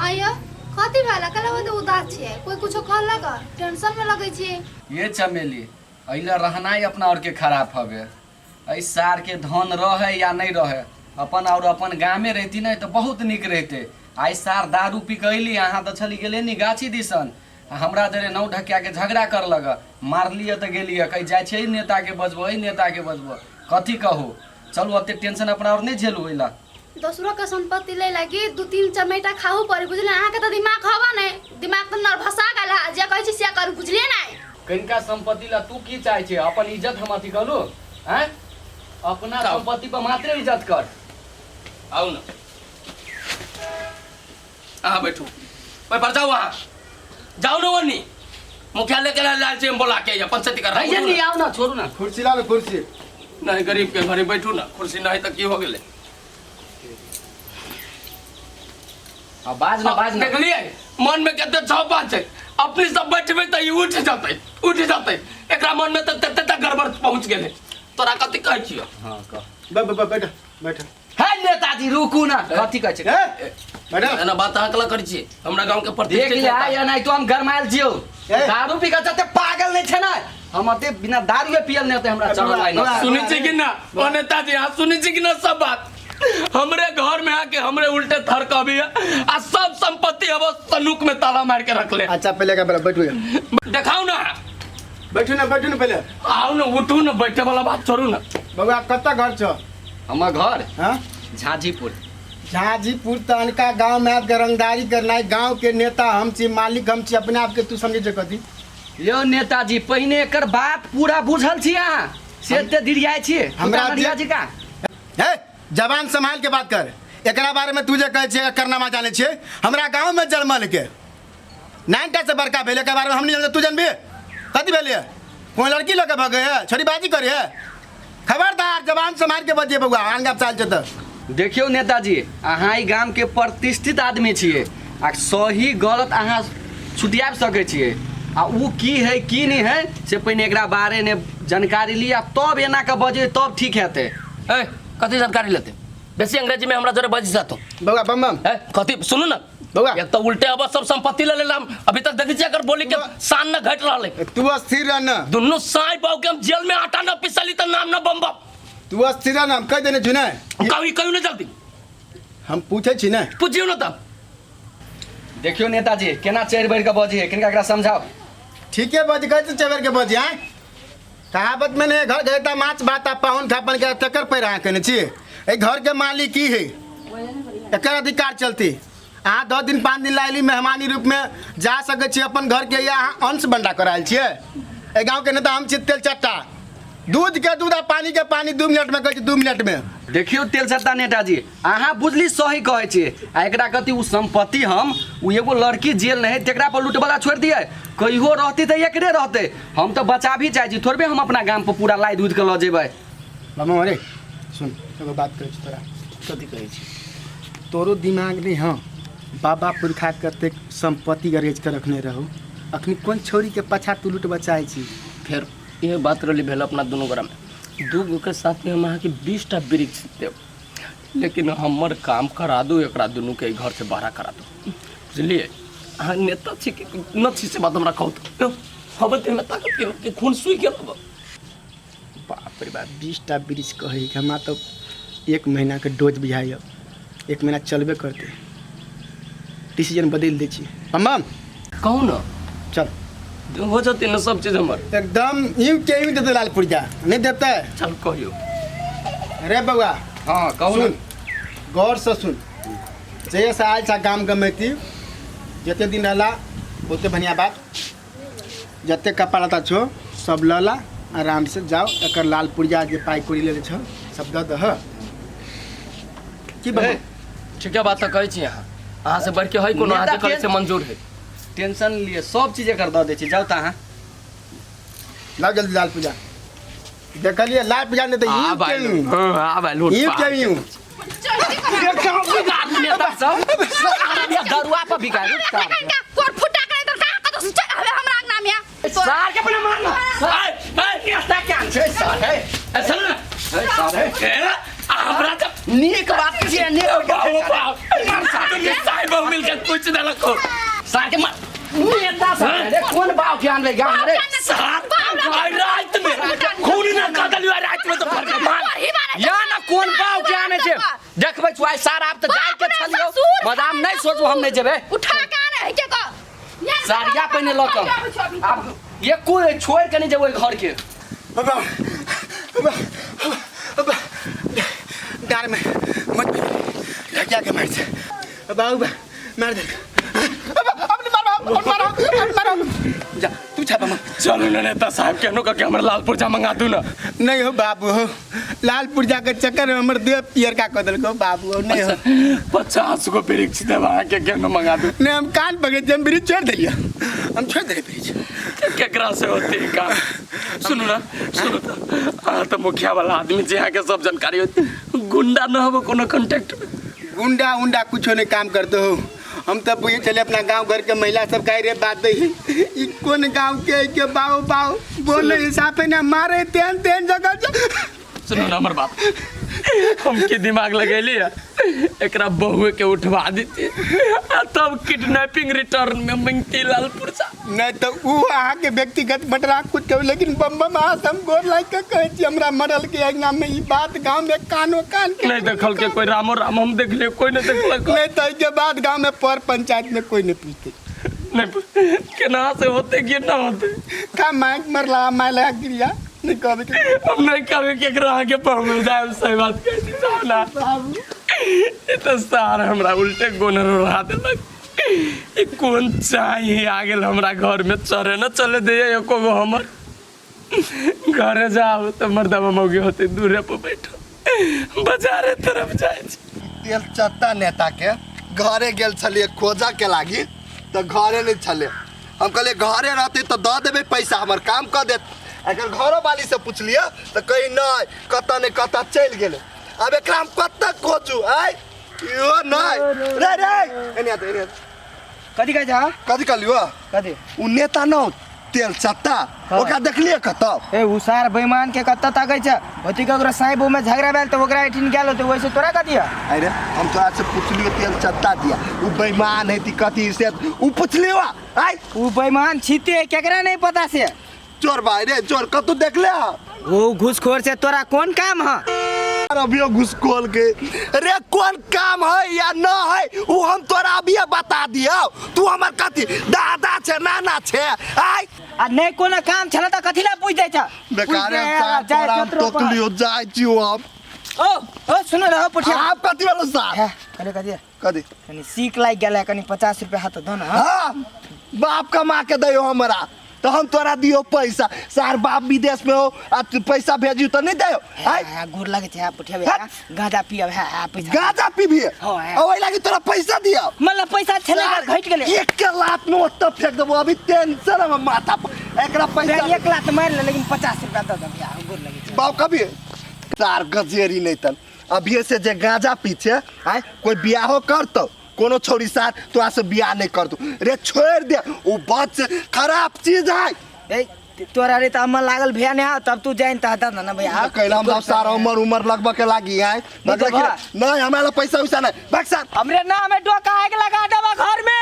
आइयो कथी भेल अकेला बदे उदास छियै कोई कुछो कहलक टेंशन में लगै छियै ये चमेली अइला रहनाइ अपना और के खराब हवे एहि सार के धन रहे या नहीं रहे अपन और अपन गामे रहती नहीं तो बहुत नीक रहते आइ सार दारू पी के अयली अहाँ तऽ छली गेले नी गाछी दिसन आ हमरा जरे नौ ढकिया के झगड़ा कर लग मारलिए तऽ गेलिए कहीं जाइ छै नेता के बजबो एहि नेता के बजबो कथी कहू चलू ओते टेंशन अपना और नहीं झेलू ओहि ला दोसरो के संपत्ति ले लागी दू तीन चमेटा खाहू पड़ी बुझलिए अहाँके तऽ दिमाग हवा नहीं दिमाग तऽ नर्भसा गेल है जे कहै छी से करू बुझलिए नहीं कनिका संपत्ति ला तू की चाहे छे अपन इज्जत हम अथी कहलू हैं अपना संपत्ति पर मात्रे इज्जत कर आउ ना अहाँ बैठू ओहि पर जाउ अहाँ जाउ ने ओनी मुख्यालय के लाल छै हम बोला के पंचायती कर भैया नहीं आओ ना छोड़ू ना कुर्सी ला लो कुर्सी नहीं गरीब के घरे बैठू ना कुर्सी नहीं तऽ की हो गेलै आ बाज ना बाज ना देखलियै मन में कते छौपा छै अपने सब बैठबै तऽ ई उठि जेतै उठि जेतै एकरा मन में तऽ तते तक गड़बड़ पहुँच गेलै तोरा कथी कहै छियौ हाँ कह बैठ बैठ है नेताजी रुकू ना कथी कहै छै ए बैठ एना बात अहाँ कला करै छियै हमरा गाँव के देख प्रतिष्ठित ले आइ एनाहितो हम गरमायल छियौ ए। दारू पी के जते पागल नहीं छै ना हम अते बिना दारूए पियल नहीं होते हमरा चढ़ल लाइन बौआ, सुनै छी कि ना ओ नेताजी अहाँ सुनै छी कि ना सब बात हमरे घर में आके हमरे उल्टे थर कभी आ सब संपत्ति अब सनुक में ताला मार के रख ले अच्छा पहले का बोला बैठू देखाउ ना बैठू ना बैठू ना पहले आउ ना उठू ना बैठे वाला बात छोड़ू ना बउआ कतऽ घर छौ हमर घर हाँ झांझीपुर झाजीपुर तऽ अनका गाँव में आबि के रंगदारी करनाइ गाँव के नेता हम छी मालिक हम छी अपने आप के तू समझे छे कथी यौ नेताजी पहिने एकर बात पूरा बुझल छी अहाँ से एते दिरियाइ छी हमरा हमरा जी का हे जबान संभाल के बात कर एकरा बारे में तू जे कहै छियै करनामा जानै छियै हमरा गाँव में जन्मल के नाइनटा से बड़का भेल एकर बारे में हम नहीं जानते तू जानबी कथी भेलियै कोई लड़की लऽ के भगे है छड़ीबाजी करे है खबरदार जबान संभाल के बजिए बउआ आन गप चाल छै तऽ देखियौ नेताजी अहाँ ई गामके प्रतिष्ठित आदमी छियै आ सही गलत अहाँ छुटियाबि सकै छियै आ उ की है की नहीं है से पहिने एकरा बारेमे जानकारी ली आ तब एना के बजबै तब ठीक हेतै ए कथी जानकारी लेते बेसी अंग्रेजी में हमरा जोरे बज जातो बउआ बम बम ए कथी सुनू ना बउआ एक तो उल्टे अब सब संपत्ति ले लेला अभी तक देखै छियै एकर बोली के शान न घट रहल है तू अस्थिर रह न दुनू साई बाबू के हम जेल में आटा न पिसली त नाम न बम बम तू अस्थिर रह न हम कहि देने छी ने कभी कहियो न जल्दी हम पूछै छी ने पूछियो न तब देखियौ नेताजी केना चढ़ि बढ़ि कऽ बजै है किनका एकरा समझाउ ठीके बज कहै छी चबेर के बज आय कहावत में ने घर गए माछ भात आ पाहुन खापन के तकर पैर अहाँ केने छी एहि घर के मालिक की है एकर अधिकार चलती अहाँ 10 दिन 5 दिन लायली मेहमानी रूप में जा सकै छी अपन घर के या अहाँ अंश बंडा करायल छियै एहि गाँव के नेता हम छी तेल चट्टा दूध के दूध आ पानी के पानी 2 मिनट में कहै छी 2 मिनट में देखियौ तेल सत्ता नेताजी अहाँ बुझली सही कहै छियै आ एकरा कथी उ संपत्ति हम उ एगो लड़की जेल नहीं तेकरा पर लूटबला छोड़ि दियै कहियो रहती तऽ एकरे रहतै हम तऽ बचाबी चाहै छी थोड़बे हम अपना गाम पर पूरा लादि उधि कऽ लऽ जेबै मामा अरे सुन एगो बात कहै छी तोरा कथी कहै छी तोरो दिमाग नहीं हँ बाबा पुरखा कतेक सम्पत्ति अरेज के रखने रहू अखनी कोन छौरी के पाछा तू लूट बचाइ छी फेर इहे बात रहली भेल अपना दुनू गोरा में दू गो के साथ में हम अहाँके 20 टा वृक्ष देब लेकिन हमर काम करा दू एकरा दुनू के घर से बाहर करा दू बुझलियै अहाँ नेता छी कि न छी से बात हमरा कहू तऽ हबे देहमे ताकत के के खून सूखि गेल हबे। बाप रे बाप 20 टा वृक्ष कहै कि हमरा तऽ एक महीनाके डोज बुझाइए एक महीना चलबे करतै डिसीजन बदलि दै छी हम कहू ने चल हो जेतै ने सब चीज हमर एकदम यूं के यूं देतै लाल पुर्जा नहीं देतै चल कहियौ अरे बउआ हाँ कहू सुन ने गौरसँ सुन जहियासँ आयल छा गाम गमैती जते दिन रहला ओते बढ़िआँ बात जते कपड़ा लत्ता छौ सब लऽ ला आराम से जाओ एकर लाल पुर्जा जे पाइ कौड़ी लेने छौ सब दऽ दह की बा ठीके बात तऽ कहै छी अहाँ अहाँ से बढ़ के है कोनो अहाँ जे करै से मंजूर है टेंशन लिए सब चीज एकर दऽ दै छी जाउ तऽ अहाँ लाओ जल्दी लाल पुर्जा देखलिए लाल पुर्जा नहीं तऽ आ यूं भाई के यूं हाँ आ भाई लूट यूं के यूं नेता सब दरुआ पर बिका कोर फुटा करे तर कहाँ कतौ से चल आवे हमरा अंगना में सार के अपने मारना नेता क्या छै सार है चल ना सार है ए, हमरा तऽ नीक बात छियै नीक बाप बाप साई बहु मिलके कुछ देलक हो। सार के नेता सार रे कोन बाव के आनबे गाँव रे सार आइ रात में खून ना कह देलियो आइ रात में तो फरका मार या ना कोन बाव के आने छै देखबै छुआइ सार आब तऽ जाय के छलियो बादाम नहीं सोचू हम नहीं जेबै उठा के आने है के कह सारिया पहिने लऽ कऽ आब एको छोड़ि के नहीं जेबै घर के बाबा बाबा बाबा डार में मत ढकिया के मार दे बाबू बा मार दे बाबा अब नहीं मारो अब मारो अब मारो जा तू छापा मार चलू ना नेता साहब केहनो करके हमर लाल पुर्जा मंगा दू ना नहीं हो बाबू हो लाल पुर्जा के चक्कर में हमर देह पियर का कह देलको बाबू हो नहीं हो 50 गो वृक्ष देब अहाँके केहनो मंगा दू नहीं हम कान पकड़े हम ब्रिज छोड़ देलिए हम छोड़ देलिए ब्रिज केकरा से होती है काम सुनू ना सुनू तो अहाँ तऽ मुखिया वाला आदमी छी अहाँके सब जानकारी होत गुंडा न होबो कोनो कॉन्टेक्ट में गुंडा उंडा कुछो नहीं काम करते हो हम तब पूछे चले अपना गांव घर के महिला सब कह रे बात नहीं ई कोन गांव के है के बाओ बाओ बोले हिसाब पे ना मारे तेन तेन जगह से। सुनू ना हमर बात हम की दिमाग लगेली है एकरा बहुए के उठवा देती आ तब किडनैपिंग रिटर्न में मंगती लाल पुर्जा नहीं तो ऊ अहाँ के व्यक्तिगत बटरा कुछ कहू लेकिन बम बम अहाँ से हम गोर लाग के कहै छी हमरा मरल के अंगना में ई बात गांव में कानो कान के नहीं देखल के कोई रामो राम हम देख लियो कोई नहीं देखलक नहीं तो के बाद गांव में पर पंचायत में कोई नहीं पूछते नहीं केना से होते कि ना होते का माइक मरला माय लगा गिरिया नहीं कहबे के हम नहीं कहबे केकरा आगे पहुंच जाए सही बात कहै छी साहब ना बाबू ई तऽ सार हमरा उल्टे गोनर उड़ा देलक ई कोन चाही आ गेल हमरा घर में चरे न चले दे एको गो हमर घरे जाओ तऽ मर्दवा मौगी होते दूरे पर बैठल बाजारे तरफ जाइ छै तेल चत्ता नेता के घरे गेल छलियै खोजऽ के लागी तऽ घरे नहि छलै हम कहलियै घरे रहतै तऽ दऽ देबै पैसा हमर काम कऽ देत एकर घरो वाली से पुछलियै तऽ कही नहि कतऽ नहि कतऽ चलि गेलै आब एकरा हम कतऽ खोजू आय इहो नहि रे रे एने आ एने आ। कथी कहै छ कथी कहलियो कथी उ नेता न तेल चत्ता ओकरा देखलियै कतऽ ए उ सार बेईमान के कतऽ ताकै छ होती ककरो साइब में झगड़ा भेल तऽ ओकरा एठिन गेल होतै वैसे तोरा कथी है अरे हम तोरा से पुछलियो तेल चत्ता दिया उ बेईमान है ती कथी से उ पुछलियो आय उ बेईमान छीते केकरा नहीं पता से चोर भाई रे चोर कतौ देखले हा वो घूसखोर से तोरा कौन काम है अभियो घुसखोल के रे कौन काम है या न है उ हम तोरा अभिये बता दियो तू हमर कथी दादा छे नाना छे आय आ नहीं कोनो काम छला त कथी ला पूछ दै छ बेकारे सार तोरा हम टोकलियो जाय छियो हम ओ ओ सुनो रहो पुठिया आप कथी वाला सार है कहले कथी कथी कनी सीख लागि गेल है कनी 50 रुपया हाथ दो ना हाँ बाप कमा के दैयो हमरा तो हम तोरा दियो पैसा सार बाप विदेश में हो आ तू पैसा भेजियो तो नहीं दियो आय हाँ, गोर लगे छै पुठिया भैया गांजा पियब है हाँ, पैसा गांजा पीबी हाँ, हाँ। ओहि लागी तोरा पैसा दियो मतलब पैसा छलै घटि गेलै एक के लात में ओतऽ फेंक देबो अभी टेंशन हम माथा पर एकरा पैसा एक लात मारि ले लेकिन 50 रुपया दऽ दे भैया गोर लगे छै बाप कभी सार गजेरी नहीं तन अभी से जे गांजा पीछे आय कोई बियाहो करतो कोनो छौरी साथ तोरा से बियाह नहीं करतो रे छोड़ दे उ बच खराब चीज है ए तोरा रे त अम्मा लागल भैया ने आओ तब तू जाइन त दऽ ना भैया कैला हम सारा उमर उमर लगबा के लागी आय नहीं मतलब देबा। नहीं हमरा ला पैसा वैसा नहीं भाग सार हमरे ना हमें डोका आग लगा देबा घर में